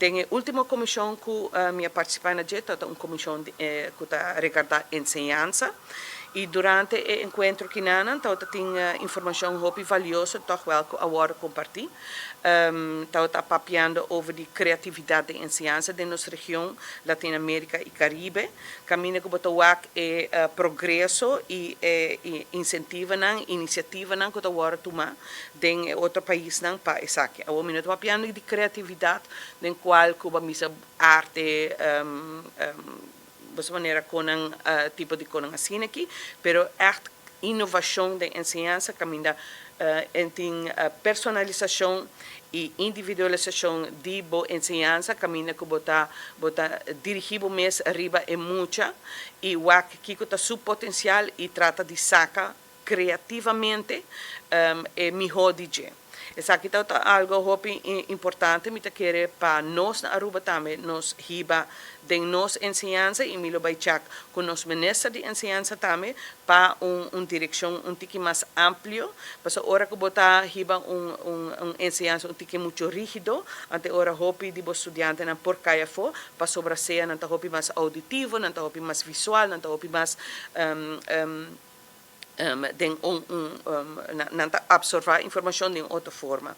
Den e ultimo comision cu mi a participa na dje, ta un comision cu ta regarda enseñansa. Y durante e encuentro akinan, tin informacion hopi valioso toch wel cu a wordo comparti. Ta papiando over di creatividad di enseñansa den nos region, Latinoamérica y Caribe. Caminda cu bo ta wak e progreso y incentivonan, iniciativanan cu ta wordo tuma den otro paisnan pa esaki. Awor mi no ta papiando di creatividad den cual cu misa arte, manera cu tipo di con asina aki, pero echt innovacion di enseñansa caminda tin personalisacion y individualisacion di bo enseñansa, caminda cu bo ta dirigi bo mes riba e mucha y wak kico ta su potencial y trata di saca creativamente e miho di dje. Esaki ta algo hopi importante, mi ta kere, pa nos na Aruba tambe nos hiba den nos enseñansa y mi lo bay check cu nos minister di enseñansa tambe pa un direccion un tiki mas amplio, pasobra ora cu bo ta hiba un enseñansa un tiki mucho rigido, anto ora hopi di bo studiantenan por cay afo, pasobra sea nan ta hopi mas auditivo, nan ta hopi mas visual, nan ta hopi mas den un, nan ta absorba informacion di otro forma.